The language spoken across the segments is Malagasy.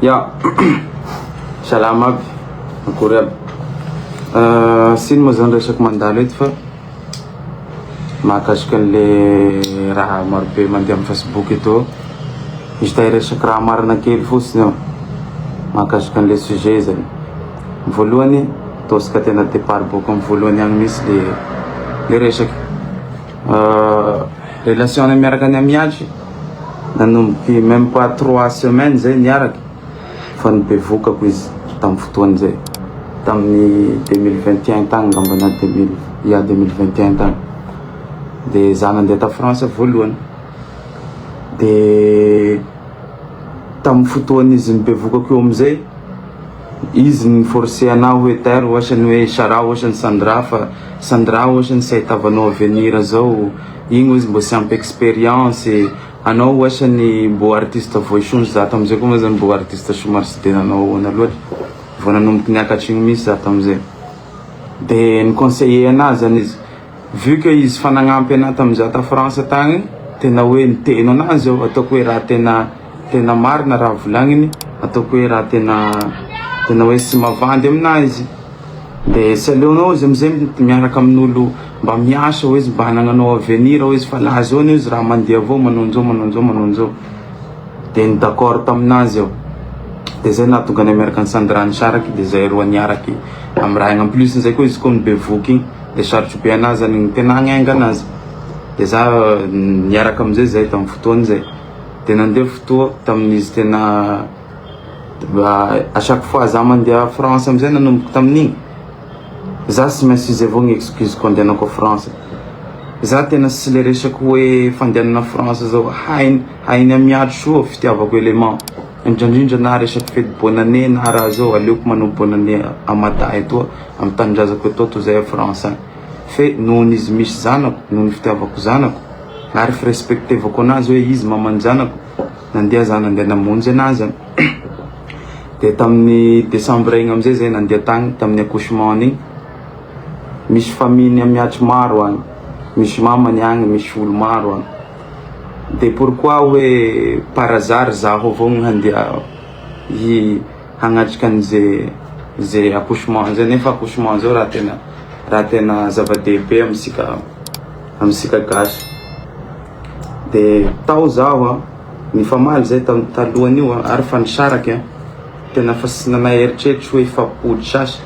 Ya, salama aby, akory aby. Tsy ino moa zany resako mandalo eto fa mahakasika an'le raha marobe mandeha amin'ny facebook eto. Misy ta hiresaka raha marina kely fotsiny aho mahakasika an'le sujet zany. Voalohany, ataontsika tena départ boaka amin'ny voalohany agny mihitsy le le resaky. Relation-nay miaraka any Amiatry nanomboky même pas 3 semaines zay niaraky fa nibevokako izy tamin'ny fotoana zay, tamin'ny 2021 tagny ngamba na 2000, ya, 2021 tagny. De za nandeha ta France voalohany, de tamin'ny fotoana izy nibevokako eo amizay izy ny forcé anahy hoe tairo ohatrany hoe Sara, ohatrany Sandra, fa Sandra ohatrany tsy ahitavanao avenir zao igny izy, mbo tsy ampy expérience anao, ohatrany mbo artiste voisonzy. Za tamizay koa moa zany mbo artiste somary tsy de nanao ahoana loatra, vao nanomboky niakatra igny mihitsy za tamizay. De ny conseiller anazy zany izy, vu que izy fa nagnampy anahy tamiza ta France tagny, tena hoe niteno anazy aho, ataoko hoe raha tena tena marina raha volagniny, ataoko hoe raha tena tena hoe tsy mavandy aminazy izy, de tsy aleonao izy amizay miaraka amin'olo mba miasa hoe izy mba hanagnanao avenir hoe izy, fa laha zao anie izy raha mandeha avao manao anzao, manao anzao, manao anzao. De ny d'accord taminazy aho, de zay nahatonga anay miaraka ny Sandra nisaraky, de zay roa niaraky amy raha igny. En plus zay koa izy koa nibevoky igny, de sarotry be anazy zany ny tena agnainga anazy, de za niaraka amizay zay tamin'ny fotoana zay. De nandeha fotoa tamin'izy tena à chaque fois za mandeha France amizay, nanomboky tamin'igny za sy maintsy izy avao ny excuse ko andehanako France. Za tena sy le resaky hoe fandehanana France zao, hainy hainy amiatry soa fitiavako élément, indrindrindra na resaky fety bonne année na raha zao, aleoko manao bonne année amata etoa amy tanindrazako etoa toy zay a France agny. Fe nohony izy misy zanako, noho ny fitiavako zanako ary firespectevako anazy hoe izy maman-janako, nandeha za, nandeha namonjy anazy agny. De tamin'ny décembre igny amizay zay nandeha tagny tamin'ny accouchement igny, misy famille amiatry maro agny, misy mamany agny, misy olo maro agny. De pourquoi hoe par hasard zaho avao no handeha hi hagnatrika an'izay zay accouchement zay, nefa accouchement zao raha tena zava-dehibe amitsika gasy? De tao zaho a nifamaly zay tamin'ny talohan'io a ary fa nisaraky a tena fa tsy nanay eritreritry hoe hifampody sasy,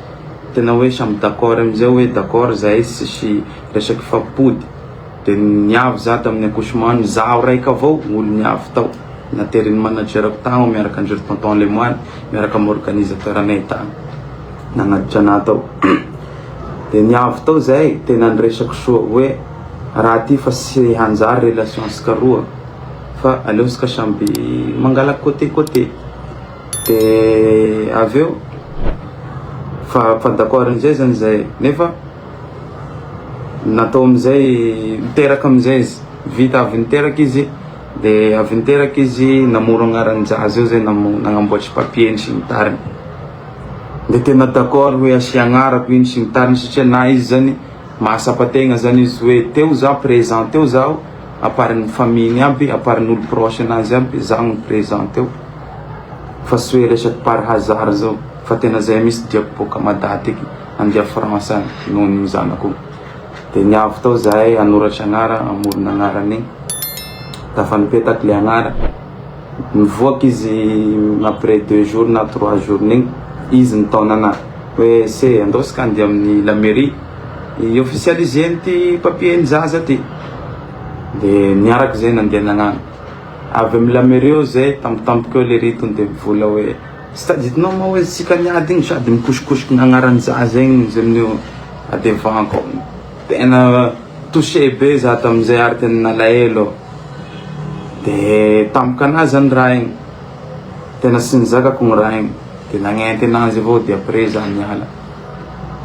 tena hoe samy d'accord amizay hoe d'accord zahay, tsisy resaky fampody. De niavy za tamin'ny accouchement, zaho raiky avao olo niavy tao, naterin'ny managerako tagny miaraka andreo tonton Lemoine, miaraka amy organisateur anay tagny nagnatitra anahy tao. De niavy tao zay, tena niresaky soa hoe raha ty fa tsy hanjary relation tsika roa, fa aleo tsika samby mangalaky côté côté. De avy eo fa d'accord amizay zany zay, nefa natao amizay niteraka amizay izy, vita avy niteraka izy. De avy niteraka izy, namoro agnaran-jaza eo zay, nagnamboatry papier sy ny tariny. De tena d'accord hoe asia agnarako iny sy ny tariny, satria na izy zany mahasapategna zany izy hoe teo za présent teo zaho, à part ny famille aby, à part ny olo proche anazy aby, zaho no présent teo, fa tsy hoe resaky par hasard zao, fa tena zay misy diako boaka Mada tiky andeha France agny noho ny zanako. De niavy tao zahay hanoratra agnara, amorona agnarany igny, dafa nipetaky le agnara, mivoaky izy après 2 jours na 3 jours igny izy nitaona anahy hoe se andao andeha amin'ny la mairie officialiser ty papier ny zaza ty. De niaraky zay nandeha nagnano avy amy la mairie eo zay. Tampotampoka eo le ry tonga de mivola hoe sy tadidinao ma hoe tsika niady igny, sady mikosokosiky ny agnaran'ny zaza igny izy amin'io adevant. Tena touché be za tamizay ary tena nalahelo. De tampoka anazy zany raha igny, tena sy nizakako ny raha igny, de nagnenty anazy avao. De après za niala,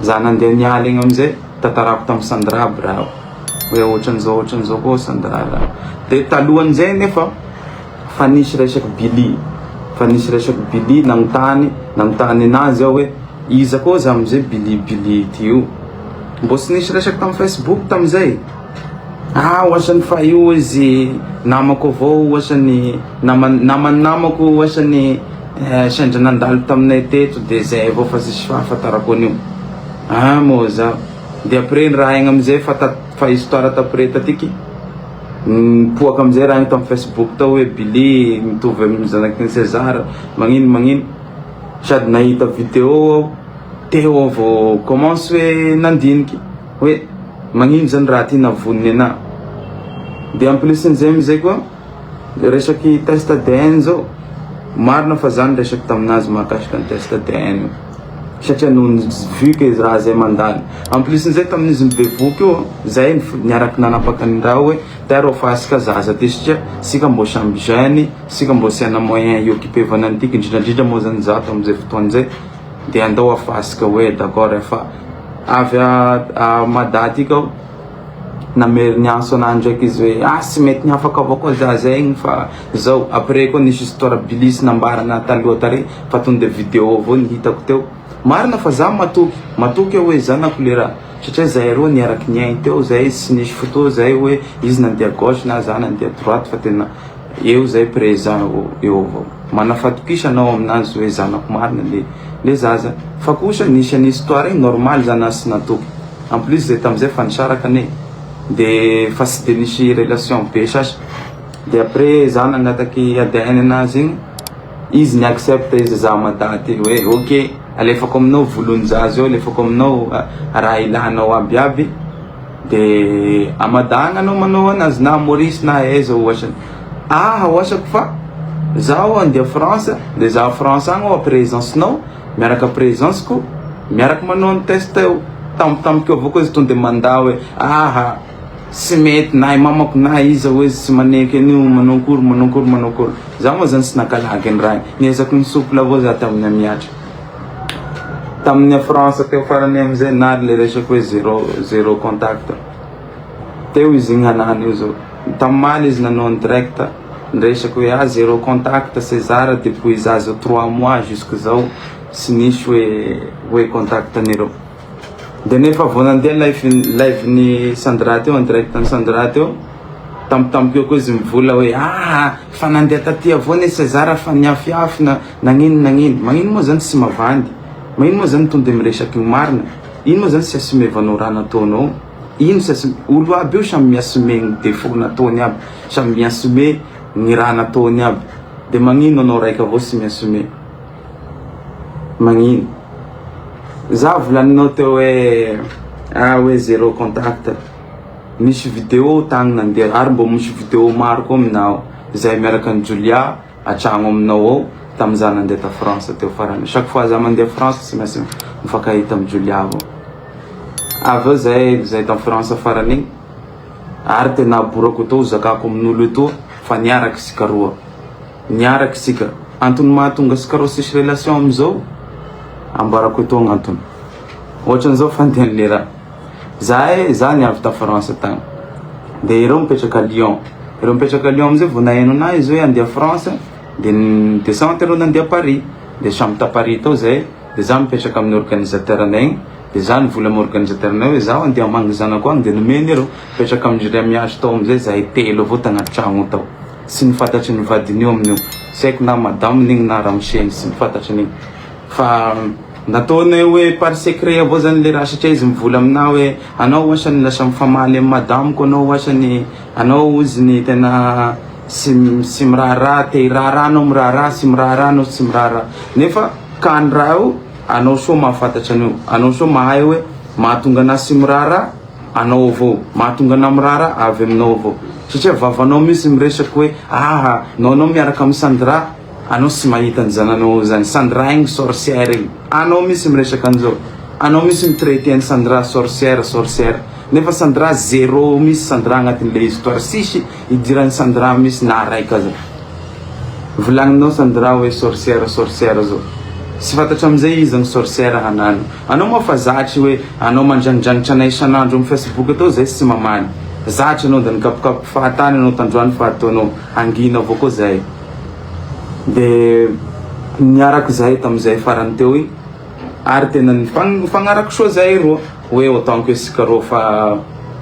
za nandeha niala igny amizay, tantarako tamy Sandra aby raha hoe ohatran'izao ohatran'izao koa Sandra raha. De talohan'izay nefa fa nisy resaky Billy, fa nisy resaky Billy, nagnontany anazy aho hoe iza koa za amizay Billy, Billy ty io mbô tsy nisy resaky tamy Facebook tamizay. Ah, ohatrany fa io izy namako avao, ohatrany nama namany namako, ohatrany Sendra nandalo taminay teto de zay avao fa tsisy fahafantarako an'io. Ah moa za. De après ny raha igny amizay fa ta fa histoire t'après tatiky nipoaka amizay raha igny tamy facebook tao hoe Billy mitovy amin'ny zanaky ny César magnino magnino sady nahita video aho teo aho vao commence hoe nandiniky hoe magnino zany raha ty navoniny anahy. De en plus n'izay amizay koa resaky test ADN zao marina fa za niresaky taminazy mahakasika ny test ADN io satria noho ny vu que raha zay mandalo. En plus n'izay tamin'izy mibevoka io zay niaraky nanapaka ny raha hoe tero fasika zaza ty satria sika mbô samby jeune, sika mbô tsy ana moyen ioccupevana antiky indrindrandrindra moa zany za tamizay fotoana zay de andao afasika hoe d'accord fa avy a Mada aty kao namery niantso anahy ndraiky izy hoe ah sy mety niafaka avao koa zaza igny fa zao. Après koa nisy histoire Billy nambarana taloha tary fa tonga de vidéo avao ny hitako teo. Marina fa za matoky matoky aho hoe zanako le raha satria zahay roa niaraky niaigny teo zay, sy nisy fotoa zay hoe izy nandeha gauche na za nandeha droite fa tena eo zay présent eo avao. Mana fatokisa anao aminazy hoe zanako marina le zaza fa kosa nisy any histoire igny normal zany azy sy natoky. En plus zay tamizay fa nisaraka ane de fa sy de nisy relation be sasy. De après za nangataky ADN anazy igny, izy ni accepte izy za Mada ty hoe ok, alefako aminao volon-jaza io, alefako aminao raha ilanao aby aby de a Mada agny anao manao anazy na Maurice na aiza ohatrany. Ah ohatrako fa zaho andeha France de za France agny ao présence-nao miaraka présence-ko miaraky manao ny test io. Tampotampoka eo avao koa izy tonga de mandà hoe aha sy mety na i mamako na iza hoe tsy maneky an'io, manao akory manao akory manao akory. Za moa zany tsy nakalaky ny raha niezaky ny souple avao za tamin'ny amiatra tamin'ny France teo farany amizay nary le resaky hoe zéro contact teo izy igny hanany io zao. Tamimaly izy nanao en direct niresaky hoe ah zéro contact César depuis zaza 3 mois jusque zao sy nisy hoe contact anireo. De nefa vao nandeha live ny Sandra teo, en direct ny Sandra teo, tampotampoka eo koa izy mivola hoe ah fa nandeha taty avao ne César fa niafiafina nagnino nagnino. Magnino moa zany tsy mavandy? Magnino moa zany tonga de miresaky ny marina? Ino moa zany tsy assumevanao raha nataonao ino? Tsy assume olo aby io, samy miassume ny défaut nataony aby, samy miassume ny raha nataony aby. De magnino anao raiky avao sy miassume? Magnino za volaninao teo hoe ah hoe zéro contact? Misy vidéo tagny nandeha ary mbo misy vidéo maro koa aminao zay miaraka any Julia atragno aminao ao tamiza nandeha ta France teo farany. Chaque fois za mandeha France tsy maintsy mifankahita amy Julia avao. Avy eo zay ta France farany igny ary tena aborako atao zakako amin'olo etoa fa niaraky sika roa, niaraky sika. Antony mahatonga sika roa sisy relation amizao ambarako etoa gn'antony. Ohatran'izao fandehan'le raha: zahay za niavy ta France tagny de ireo mipetraka Lyon, ireo mipetraka Lyon amizay vao naheno anahy izy hoe andeha France de descente reo nandeha Paris de samy ta Paris tao zay. De za mipetraka amin'ny organisateur anay igny de za nivola amy organisateur anay hoe zaho andeha hamangy zanako agny de nomeny ireo mipetraka amindreo miandry tao amizay. Zahay telo avao tagnaty tragno tao, tsy nifantatry ny vadiny io amin'io, tsy haiko na madame igny na ramoseny, tsy nifantatry n'igny fa nataonay hoe par secret avao zany le raha satria izy mivola aminahy hoe anao ohatrany lasa mifamaly amy madamiko, anao ohatrany anao izy ny tena sy miraharaha te hiraharaha anao, miraharaha sy miraharaha anao tsy miraharaha. Nefa ka ny raha io anao soa mahafantatra an'io, anao soa mahay hoe mahatonga anazy sy miraharaha anao avao, mahatonga anah miraharaha avy aminao avao satria vavanao mihitsy miresaky hoe aha nao anao miaraka amy Sandra anao sy mahita ny zananao zany, Sandra igny sorcière igny. Anao mihitsy miresaka an'izao, anao mihitsy mitraité an'i Sandra sorcière sorcière, nefa Sandra zéro mihitsy. Sandra agnatin'le histoire sisy idiran'ny Sandra mihitsy na raika aza. Volagninao Sandra hoe sorcière sorcière zao, sy fantatra amizay izy ny sorcière hanano anao moa fa zatry hoe anao mandranidranitra anay isan'andro amy Facebook atao zay sy mamaly zatry anao da nikapokapoky fahatany anao tandroany fa ataonao angina avao koa zay. De niaraka zahay tamizay farany teo igny ary tena nifagnaraka soa zahay roa hoe autant que sika roa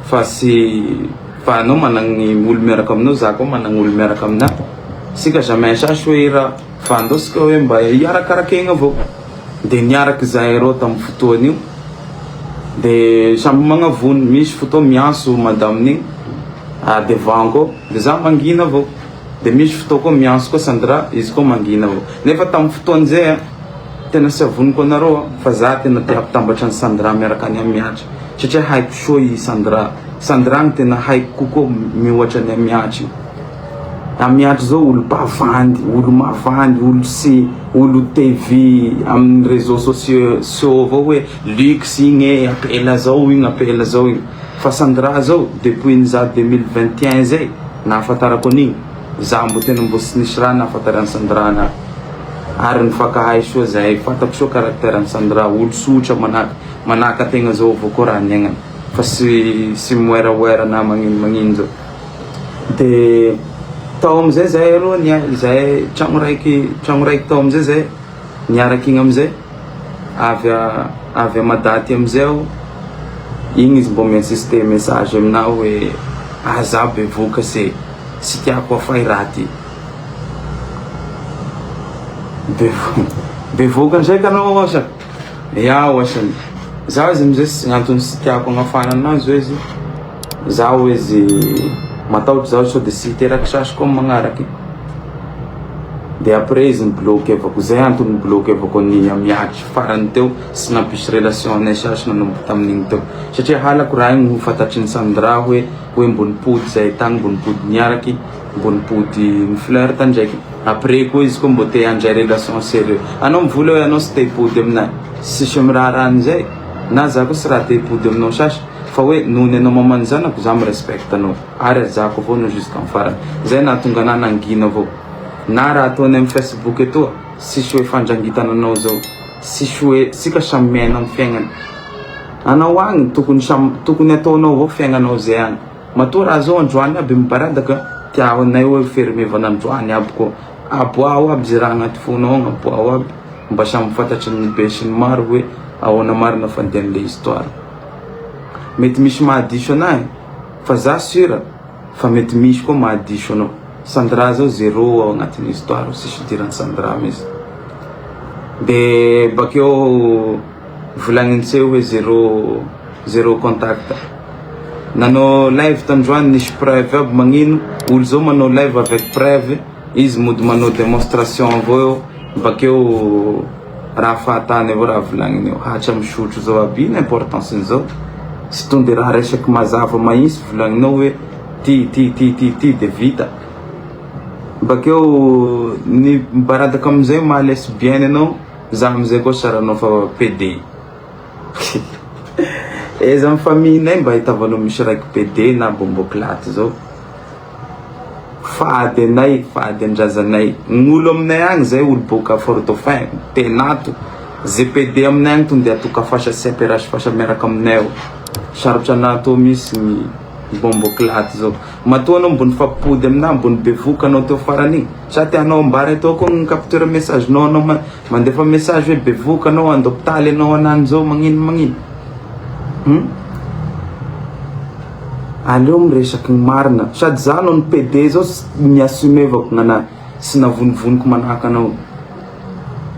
fa sy fa anao managny olo miaraka aminao, za koa managny olo miaraka aminahy, sika jamais sasy hoe raha. Fa andao sika hoe mba hiarakarakegna avao. De niaraka izahay reo tamin'ny fotoana io. De samby magnavony, misy fotoa miantso madame igny a devant ko, de za mangina avao. De misy fotoa koa miantso koa Sandra, izy koa mangina avao. Nefa tamin'ny fotoana zay a, tena tsy avoniko anareo a, fa za tena te hampitambatra an'i Sandra miaraka any Amiatra satria haiko soa i Sandra. Sandra no tena haiko kokoa mihoatra ny Amiatra. Amiatra zao olo mpavandy, olo mavandy, olo sy olo TV amin'ny réseaux sociaux avao hoe luxe igny e, apela zao igny, apela zao igny. Fa Sandra zao depuis ny za 2021 zay nahafantarako an'igny, za mbo tena mbo tsy nisy raha nahafantaran'i Sandra anahy. Ary nifankahay soa zahay, fantako soa caractère an'i Sandra, olo tsotra manahaka manahaka antegna zao avao koa raha niaignany fa sy sy moeraoera na magnino magnino zao. De tao amizay zahay aloha nia- zahay tragno raiky tragno raiky tao amizay zahay niaraka igny amizay avy a avy a Mada aty amizay aho, igny izy mbô mi-insiste message aminahy hoe ah za bevoka se tsy tiako hafay raha ty. Bevo- bevoka ndraiky anao osa? Ya oasany. Za izy amizay sy antony tsy tiako agnafana anazy hoe izy zaho izy matahotra zaho sao de tsy hiteraky sasy koa amy magnaraky. De après izy ni-bloquevako, zay antony ni-bloquevako an'i Amiatry farany teo sy nampisy relation anay sasy nanomboka tamin'igny teo. Satria halako raha igny ho fantatry ny Sandra hoe hoe mbo nipody zahay tagny, mbo nipody niaraky, mbo nipody ni-flirt ndraiky. Après koa izy koa mbo te handray relation sérieux. Anao mivola hoe anao tsy te hipody aminahy, tsisy miraharaha an'izay, na za koa tsy raha te hipody aminao sasy fa hoe noho ny anao maman'ny zanako za mi-respecte anao ary hajako avao anao jusqu'à farany. Zay nahatonga anahy nangina avao. Na raha ataonay amy Facebook etoa, tsisy hoe fandrangitana anao zao, tsisy hoe tsika samy miaina amy fiaignana. Anao agny tokony samy tokony ataonao avao fiaignanao zay agny. Matoa raha zao androany aby mibaradaka, tianay hoe fermevana androany aby koa. Aboaho aby zay raha agnaty fonao agny, aboaho aby mba samy fantatry ny be sy ny maro hoe ahoana marina fandehan'le histoire. Mety misy mahadiso anahy fa za sûr fa mety misy koa mahadiso anao. Sandra zao zéro ao agnatin'ny histoire, tsisy idiran'i Sandra mihitsy. De bakeo volagnintseo hoe zéro zéro contact. Nanao live tandroany nisy preuve aby magnino, olo zao manao live avec preuve, izy mody manao démonstration avao eo, bakeo raha fahatany avao raha volagniny eo, hatra misotro zao aby, ino importance n'izao? Tsy tonga de raha resaky mazava mahitsy volagninao hoe ty ty ty ty ty de vita. Bakeo ny mibaradaka amizay maha lesbienne anao, za amizay koa saranao fa PD. Aiza amy famille-nay mba ahitavanao misy raiky PD na bomboclaty zao. Fady anay, fady an-drazanay. Gn'olo aminay agny zay olo boaka Fort Dauphin, Tenato, ze PD aminay agny tonga de atoka fasa sy ampiarasy fasa miaraka aminay ao. Sarotra anahy tô misy ny bomboclaty zao. Matoa anao mbo nifampipody aminahy, mbo nibevoka anao teo farany igny. Sa tianao ambara etoa koa ny capture message-nao anao mandefa message hoe bevoka anao andopitaly anao anany zao magnino magnino. Aleo miresaky ny marina. Sady za nao ny PD zao niassumevako gnanahy, sy navonivoniko manahaka anao.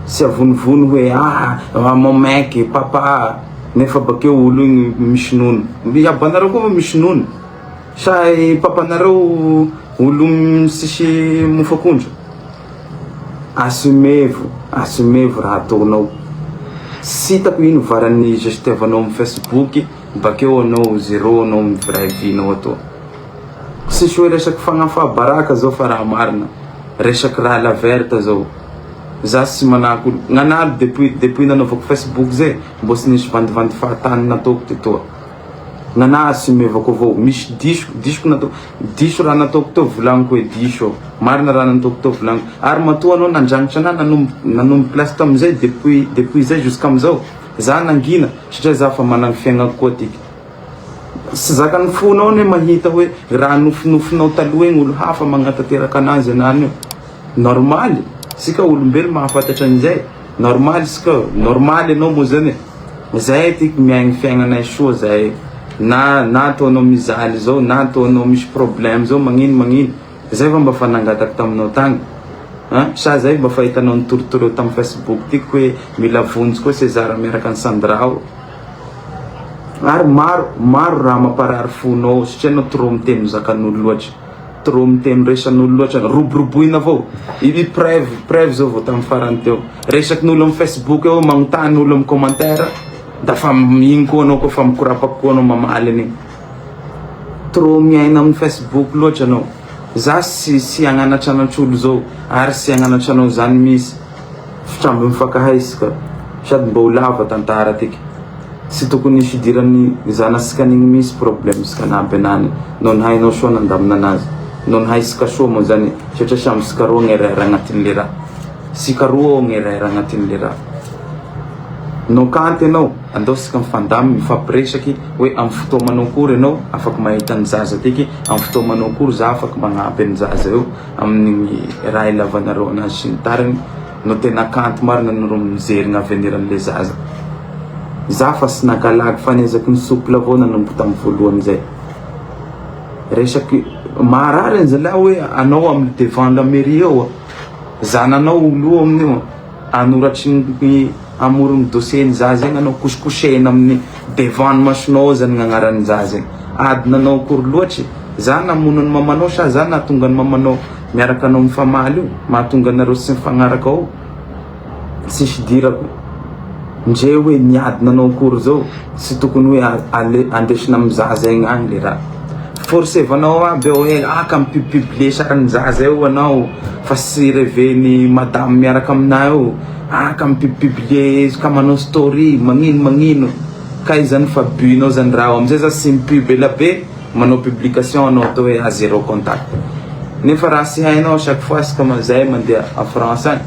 Tsy avonivony hoe ah mon mec, papa, nefa bakeo olo igny misy nono. Abanareo koa misy nono. Sa papanareo olo tsisy mofo akondro. Assumevo, assumevo raha ataonao. Tsy hitako ino varan'ny gestevanao amin'ny Facebook, bakeo anao zéro anao amin'ny vraie vie-nao atoa. Tsisy hoe resaky fagnafaha-baraka zao fa raha marina. Resaky raha la verte zao. Za tsy manahaka olo. Gnanahy depuis nanaovako Facebook zay, mbo tsy nisy vandivandy fahatany nataoko tetoa. Gnanahy assumevako avao. Misy diso, disoko natao, diso raha nataoko teo volagniko hoe diso aho. Marina raha nataoko teo volagniko. Ary matoa anao nandrangitra anahy nanomboky lasa tamizay depuis zay jusqu'amizao, za nangina satria za fa managny fiaignako koa tiky. Tsy zakan'ny fonao anie mahita hoe raha nofinofinao taloha igny olo hafa magnatanteraka anazy anany io. Normaly, sika olombelo mahafantatra an'izay. Normaly sika, normaly anao moa zany e. Zahay tiky miaigny fiaignanay soa zahay. Na ataonao mijaly zao, na ataonao misy problème zao magnino magnino. Zay va mba fa nangataky taminao tagny. An! Sa zay mba fahitanao ny torotoro eo tamin'ny facebook tiako hoe mila vonjy koa Cesar miaraka an'i Sandra ao. Ary maro maro raha mamparary fonao satria anao trop miteny zakan'olo loatra. Trop miteny resan'olo loatra roboroboina avao. I preuve preuve zao vao tamin'ny farany teo. Resakin'olo amin'ny facebook eo magnontany olo amin'ny commentaire da fa igny koa anao koa fa mikorapaky koa anao mamaly an'igny. Trop miaina amin'ny facebook loatra anao. Za sy sy hagnanatranatr'olo zao ary sy hagnanatra anao zany misy fitramby mifankahay isika sady mba ho lava tantara tiky tsy tokony hisy idiran'ny zanasika an'igny misy problème sika anampy anany non hainao soa nandamina anazy non haisika soa moa zany satria samy sika roa gny erreur agnatin'le raha sika roa ao gny erreur agnatin'le raha non kanty anao andao sika mifandamy mifampiresaky hoe amin'ny fotoa manao akory ianao afaky mahita ny zaza tiky amin'ny fotoa manao akory za afaky magnampy ny zaza eo amin'ny raha ilavanareo anazy sy ny tariny no tena kanto marina anareo mijery ny avenir an'le zaza. Za fa sy nankalagy fa niezaky ny souple avao nanomboka tamin'ny voalohany zay. Resaky maharary ny zalahy hoe anao amin'ny devant la mairie eo zananao olo io amin'io anoratry ny amoron'ny dossier ny zaza igny anao kosikosehina amin'ny devant ny masonao zany ny agnaran'ny zaza igny. Ady nanao akory loatry za namono ny mamanao sa za nahatonga ny mamanao miaraka anao mifamaly io mahatonga anareo tsy mifagnaraka ao tsisy idirako ndre hoe niady nanao akory zao tsy tokony hoe ale andesina amin'ny zaza igny agny le raha forcevanao aby eo hoe aka mipublipublier sarin'ny zaza io anao fa sy reveny madame miaraka aminah io aka mipublipublier izy ka manao story magnino magnino kay zany fa but-nao zany raha io amizay za sy mipub ela be manao publication anao atao hoe a zéro contact nefa raha sy hainao chaque fois isaka zay mandeha a France agny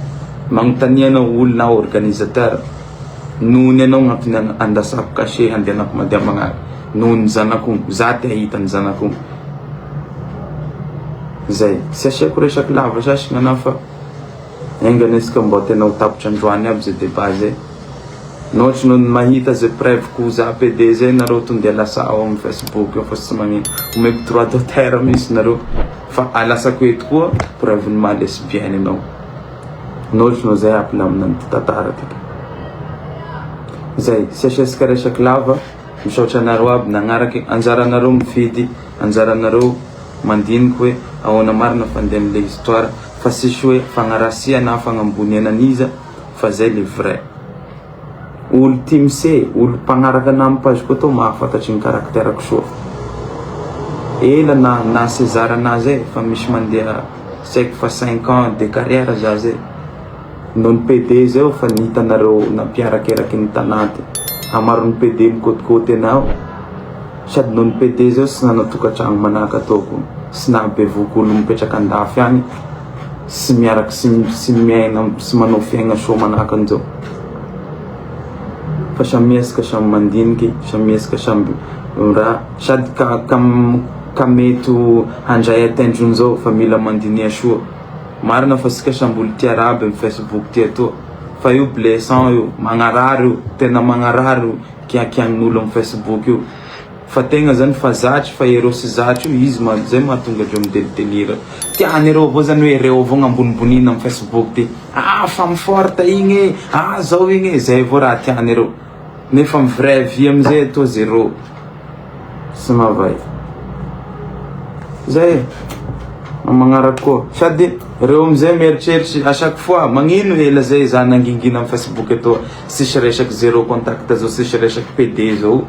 magnontania anao olo na organisateur noho ny anao gn'antony andasako cachet handehanako mandeha magnany noho ny zanako za te hahita ny zanako zay tsy asiako resaky lava sasy gn'anahy fa engana isaka mba tena ho tapitra androany aby zay débat zay no ohatry no mahita zay preuve ko za PD zay nareo tonde alasa ao amin'ny facebook eo fa tsy magnino omeko droit d'auteur mihitsy nareo fa alasako eto koa preuve ny maha lesbienne anao no ohatry no zay ampilamina ny tantara ty zay tsy asiasika resaky lava misaotra anareo aby nagnaraky anjaranareo mifidy anjaranareo mandiniky hoe ahoana marina fandehan'le histoire fa tsisy hoe fagnarasia na fagnamboniana an'iza fa zay le vrai olo tia mise olo mpagnaraka ana amin'ny page ko atao mahafantatry ny caractère-ko soa ela na na César ana zay fa misy mandeha tsy haiko fa 5 ans de carrière za zay noho ny PD zay fa nihitanareo nampiarakeraky ny tanà ty amaron'ny PD mikôtikôty anao sady noho ny PD zay sy nanao tokantragno manahaka ataoko sy nahabevoky olo mipetraka andafy agny sy miaraky sy miaina sy manao fiaigna soa manahaka an'izao fa samy miezaka samy mandiniky samy miezaka samby raha sady ka mety handray atendrony zao fa mila mandinia soa marina fa sika samby olo tia raha aby amin'ny facebook ty atoa fa io blessant io magnarary io tena magnarary io kiakiagnin'olo amin'ny facebook io fa tegna zany fa zatry fa ireo sy zatry io izy zay mahatonga andreo midelidelira tiany ireo avao zany hoe ireo avao gn'ambonimbonina amin'ny facebook ty ah femme forte igny e ah zao igny e zay avao raha tiany ireo nefa amin'ny vraie vie amizay atoa zéro sy mahavay zay magnaraky koa sady reo amizay mieritreritry à chaque fois magnino ela zay za nangingina amin'ny facebook atoa tsisy resaky zéro contact zao tsisy resaky PD zao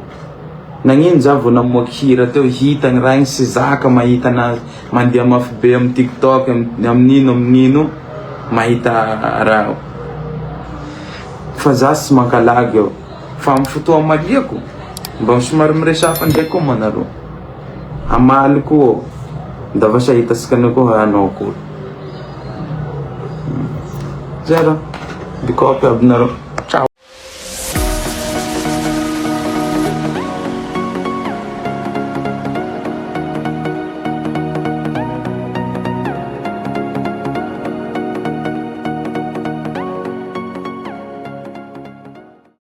nagnino za vao namoaky hira teo hita ny raha igny sy zaka mahita anazy mandeha mafy be amin'ny tiktok amin'ino amin'ino mahita raha fa za sy mankalagy eo fa amin'ny fotoa amaliako mba somary miresafa ndraiky koa manareo amaly koa ndava sa hitasika anao koa hanao akory zay raha bikopy aby nareo.